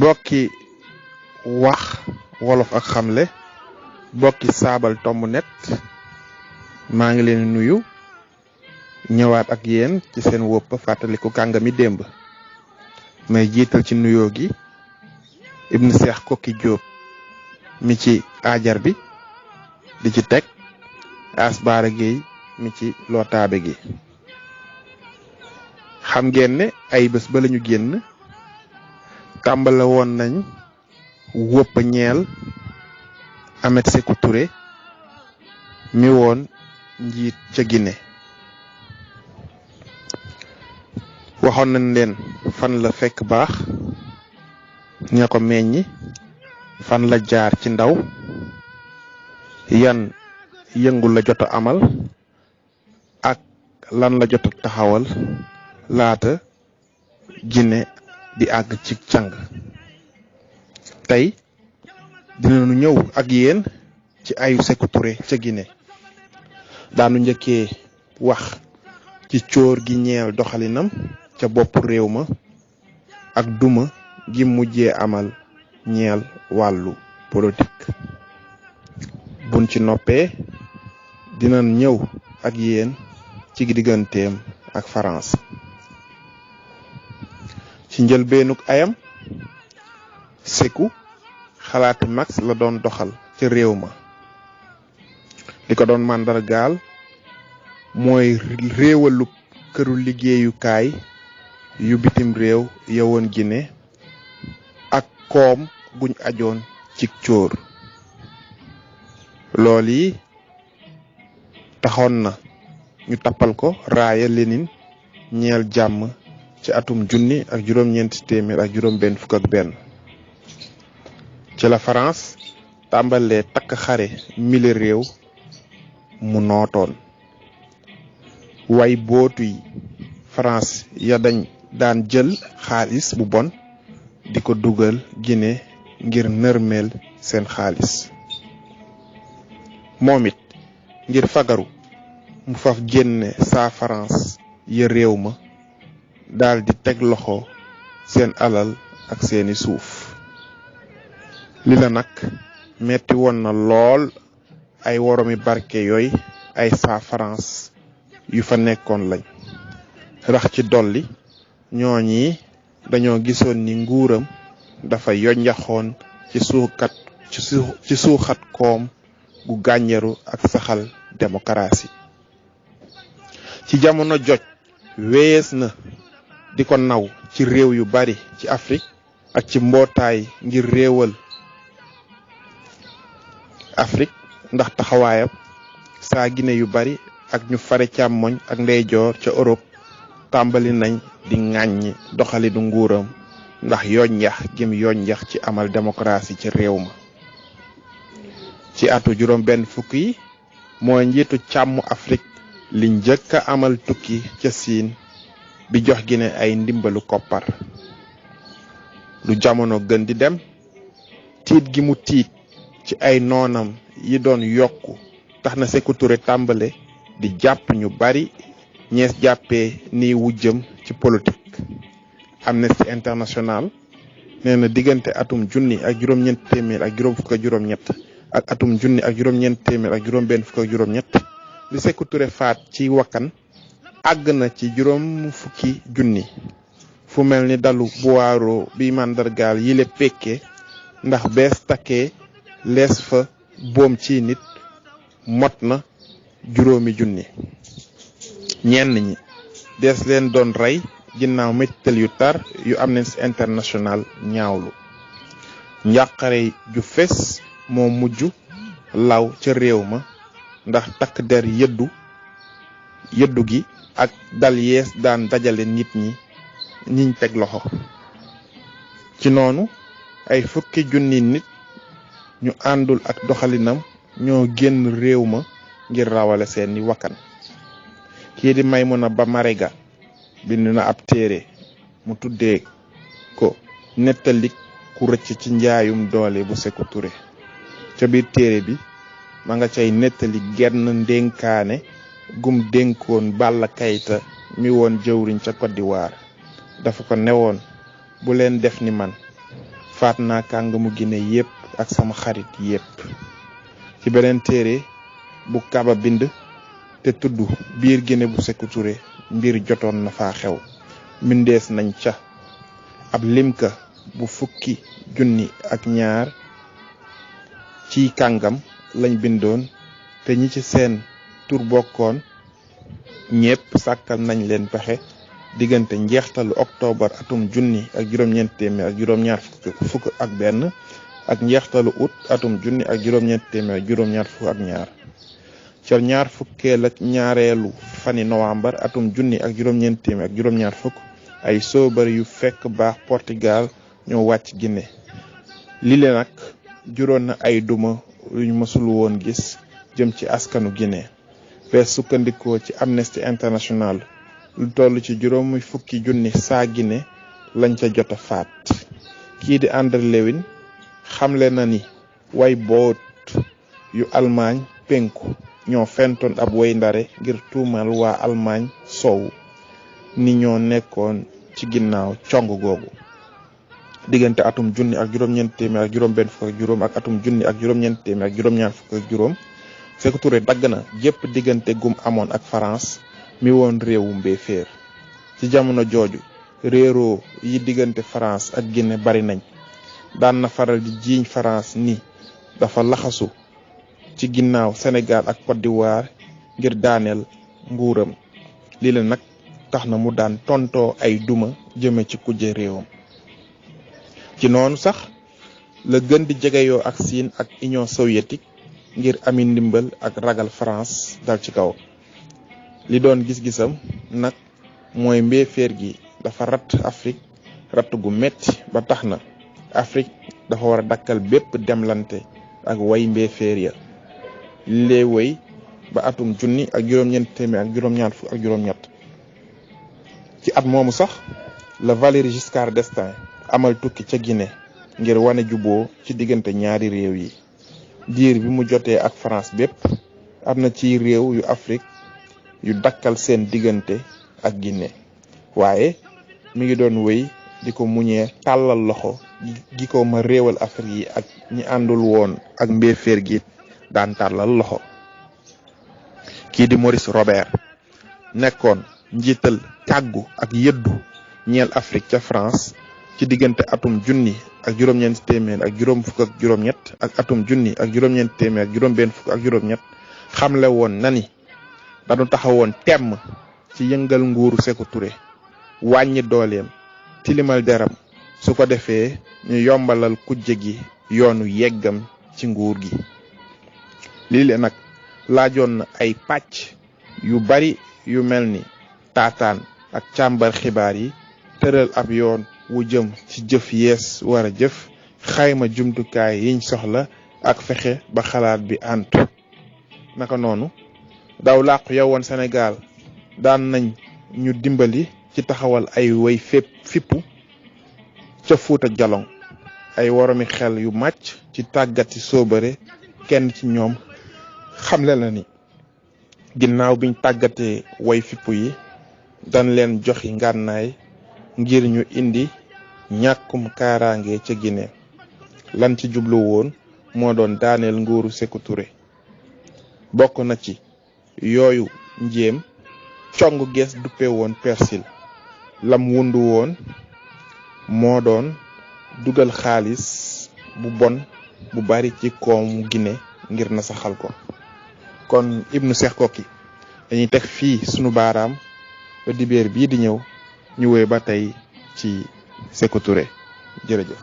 bokki wax wolof ak xamle bokki saabal tomb net maa ngi leen nuyu ñëwaat ak yéen ci seen wopp fàttaliku kàngami démb may jiital ci nuyoo gi Ibn Cheikh Koki Diop mi ci aajar bi di ci teg Asbaara Gueye mi ci lotaabe gi xam ngeen ne ay bés ba lañu génn tàmbale woon nañ wópp ñeel Ahmed Sékou Touré mi woon njiit ca Guinée waxoon nañ leen fan la fekk baax ña ko meññi fan la jaar ci ndaw yan yëngu la jot a amal ak lan la jot a taxawal laata Guinée di àgg ci càng tey dinañu ñëw ak yéen ci ayu Sékou Touré ca Guinée daanu njëkkee wax ci cóor gi ñeel doxalinam ca bopp réew ma ak duma gi mujjee amal ñeel wàllu politique buñ ci noppee dinañ ñëw ak yéen ci digganteem ak France ci njëlbeenuk ayam Sékou xalaati max la doon doxal ca réew ma li ko doon màndargaal mooy réewalu këru liggéeyukaay yu bitim réew yowoon Guinée ak koom guñ ajoon ci cóor lool yi taxoon na ñu tappal ko raaya Lénine ñeel jàmm ci atum 1941 ci la France tàmbalee takk xare mille réew mu nootoon way bootu yi France ya dañ daan jël xaalis bu bon di ko dugal Guinée ngir nërmeel seen xaalis moom it ngir fagaru mu faf génne saa France ya réew ma daal di teg loxo seen alal ak seeni suuf li la nag metti woon na lool ay woromi barke yooy ay saa France yu fa nekkoon lañ rax ci dolli ñooñi dañoo gisoon ni nguuram dafa yonjaxoon ci suuxat koom gu gàññeru ak saxal démocratie ci jamono joj wees na di ko naw ci réew yu bari ci Afrique ak ci mbootaay ngir réewal Afrique ndax taxawaayam saa Guinée yu bari ak ñu fare càmmoñ ak ndeyjoor ca Europe tàmbali nañ di ŋàññi doxalinu nguuram ndax yoñjax gim yoñjax ci amal démocratie ci réew ma ci atu juróom benn fukk yi mooy njiitu càmm Afrique li njëkk a amal tukki ca Siin bi jox Guinée ay ndimbalu koppar lu jamono gën di dem tiit gi mu tiit ci ay noonam yi doon yokku tax na Sékou Touré tàmbale di jàpp ñu bari ñees jàppee ni wujjëm ci politique Amnesty International nee na diggante atum junni ak juróom-ñeent téeméer ak juróom fukk ak juróom-ñett ak atum junni ak juróom-ñeent téeméer ak juróom-benn fukk ak juróom-ñett li Sékou Touré faat ci wakkan àgg na ci juróom fukki junni fu mel ni dalu Buwaaro bi màndargaal yile pekke ndax bees takkee lees fa boom ci nit mot na juróomi junni ñenn ñi dees leen doon rey ginnaaw mettital yu tar yu Amnesty International ñaawlu njàqare ju fes moo mujj law ca réew ma ndax takk der yëddu gi ak dal yees daan dajale nit ñiñ teg loxo ci noonu ay fukki junni nit ñu àndul ak doxalinam ñoo génn réew ma ngir rawale seeni wakkan kii di Maimouna Ba Marega bind na ab téere mu tuddee ko nettalik ku rëcc ci njaayum doole bu Sékou Touré ca biir téere bi ma nga cay nettali genn ndénkaane gum dénkoon Balla Keïta mi woon jëwriñ ca Côte d'Ivoire dafa ko newoon bu leen def ni man faat naa kàngamu Guinée yépp ak sama xarit yépp. ci beneen téere bu Kaba bind te tudd biir Guinée bu Sékou Touré mbir jotoon na faa xew mindees nañ ca ab limka bu 12 ci kàngam lañ bindoon te ñi ci seen tur bokkoon ñépp sàkkal nañ leen pexe diggante njeextalu octobre atum 1941 ak njeextalu août atum 1942 ca ñaar fukkeel ak ñaareelu fani novembre atum 1940 ay soobar yu fekk baax Portugal ñoo wàcc Guinée lile nag juróon na ay duma yuñ mësul woon gis jëm ci askanu Guinée fees sukkandikoo ci Amnesty International lu toll ci juróomi fukki junni saa Guinée lañ ca jota faat kii di André Lewin xamle na ni way boot yu Allemagne penku ñoo fentoon ab way ndare ngir tuumal waa Allemagne sow ni ñoo nekkoon ci ginnaaw cong googu diggante atum 1945 ak atum 1946 Sékou Touré dagg na jépp diggante gum amoon ak France mi woon réewu mbéeféer ci jamono jooju réeroo yi diggante France ak Guinée bari nañ daan na faral di jiiñ France ni dafa laxasu ci ginnaaw Sénégal ak Côte d'Ivoire ngir daaneel nguuram lii la nag tax na mu daan tontoo ay duma jëme ci kujje réewam ci noonu sax la gën di jegeyoo ak Siin ak Union soviétique ngir ami ndimbal ak ragal France dal ci kaw li doon gis-gisam nag mooy mbéeféer gi dafa ratt Afrique ratt gu metti ba tax na Afrique dafa war a dakkal bépp demlante ak way mbéeféer ya li lay woy ba atum 1948 ci at moomu sax la Valéry Giscard d'Estaing amal tukki ca Guinée ngir wane juboo ci diggante ñaari réew yi diir bi mu jotee ak France bépp am na ci réew yu Afrique yu dakkal seen diggante ak Guinée waaye mi ngi doon wéy di ko muñee tàllal loxo gi ko ma réewal Afrique yi ak ñi àndul woon ak mbéeféer gi daan tàllal loxo kii di Maurice Robert nekkoon njiital kàggu ak yëddu ñeel Afrique ca France ci diggante atum 1947 ak atum 1948 xamle woon na ni dañu taxawoon temm ci yëngal nguuru Sékou Touré wàññi dooleem tilimal deram su ko defee ñu yombalal kujje gi yoonu yeggam ci nguur gi lii le nag laajoon na ay pàcc yu bari yu mel ni taataan ak càmbar xibaar yi tëral ab yoon wu jëm ci jëf yees war a jëf xayma jumtukaay yiñ soxla ak fexe ba xalaat bi antu naka noonu daw làqu yowoon Sénégal daan nañ ñu dimbali ci taxawal ay way fippu ca Fuuta Jalong ay woromi xel yu màcc ci tàggati soobare kenn ci ñoom xamle na ni ginnaaw biñ tàggatee way fippu yi dan leen joxi ngànnaay ngir ñu indi ñàkkum kaaraange ca Guinée lan ci jublu woon moo doon daaneel nguuru Sékou Touré bokk na ci yooyu njéem cong gees duppe woon persil lam wundu woon moo doon dugal xaalis bu bon bu bari ci koomu Guinée ngir na saxal ko kon Ibnu Seex Koki dañuy teg fii sunu baaraam ba dibéer bii di ñëw ñu wéy ba tey ci Sékou Touré jërëjëf